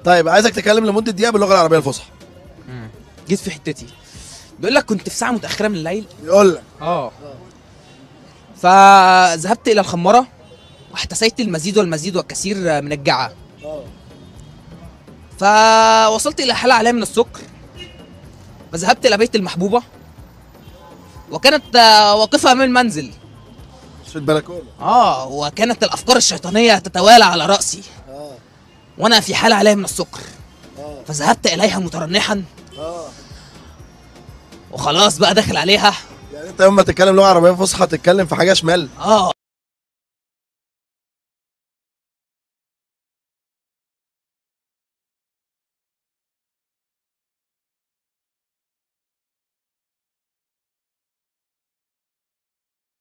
طيب عايزك تتكلم لمدة دقيقة باللغة العربية الفصحى. جيت في حتتي. بيقول لك كنت في ساعة متاخرة من الليل. بيقول لك فذهبت الى الخماره واحتسيت المزيد والمزيد والكثير من الجعه. فوصلت الى حاله عالية من السكر، فذهبت الى بيت المحبوبة وكانت واقفة امام المنزل في البلكونه. وكانت الافكار الشيطانية تتوالى على راسي. وانا في حاله عالية من السكر. فذهبت اليها مترنحا. وخلاص بقى داخل عليها. يعني انت يوم ما تتكلم لغة عربية فصحى تتكلم في حاجة شمال.